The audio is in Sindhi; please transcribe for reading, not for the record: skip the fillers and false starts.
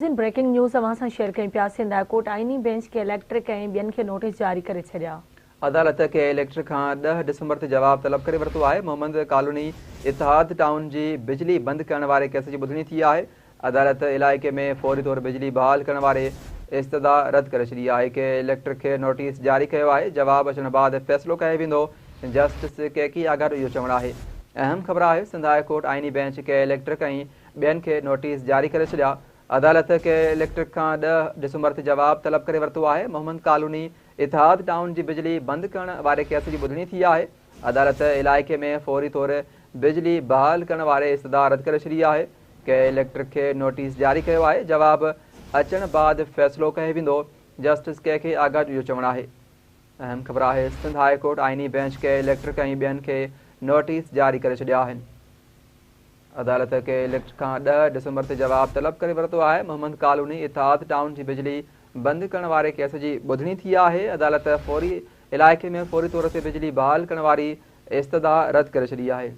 بريڪنگ نيوز اوهان سان شيئر ڪيون پيا، سنڌ هاء ڪورٽ آئيني بينچ ڪي اليڪٽرڪ ۽ ٻين کي نوٽيس جاري ڪري ڇڏيا. عدالت ڪي اليڪٽرڪ کان 10 ڊسمبر تي جواب طلب ڪري ورتو آهي. محمد ڪالوني اتحاد ٽائون جي بجلي بند ڪرڻ واري ڪيس جي ٻڌڻي ٿي آهي. عدالت علائقي ۾ فوري طور بجلي بحال ڪرڻ واري استدعا رد ڪري ڇڏي آهي. ڪي اليڪٽرڪ کي نوٽيس جاري ڪيو آهي، جواب اچڻ بعد فيصلو ڪيو ويندو، جسٽس ڪي ڪي آغا جو اهو چوڻ آهي. اهم خبر آهي سنڌ هاء ڪورٽ آئيني بينچ ڪي اليڪٽرڪ ۽ ٻين کي نوٽيس جاري ڪري ڇڏيا. عدالت ڪي اليڪٽرڪ کان 10 ڊسمبر تي جواب طلب ڪري ورتو آهي. محمد ڪالوني اتحاد ٽائون جي بجلي بند ڪرڻ واري ڪيس جي ٻڌڻي ٿي آهي. عدالت علائقي ۾ فوري طور بجلي بحال ڪرڻ واري استدعا رد ڪري ڇڏي آهي. ڪي اليڪٽرڪ کي نوٽيس جاري ڪيو آهي، جواب اچڻ بعد فيصلو ڪيو ويندو، جسٽس ڪي ڪي آغا جو اهو چوڻ آهي. اهم خبر آهي سنڌ هاء ڪورٽ آئيني بينچ ڪي اليڪٽرڪ ۽ ٻين کي نوٽيس جاري ڪري ڇڏيا آهن. عدالت ڪي اليڪٽرڪ کان 10 ڊسمبر تي جواب طلب ڪري ورتو آهي. محمد ڪالوني اتحاد ٽائون جي بجلي بند ڪرڻ واري ڪيس جي ٻڌڻي ٿي آهي. عدالت فوري علائقي ۾ فوري طور تي بجلي بحال ڪرڻ واري استدعا رد ڪري ڇڏي آهي.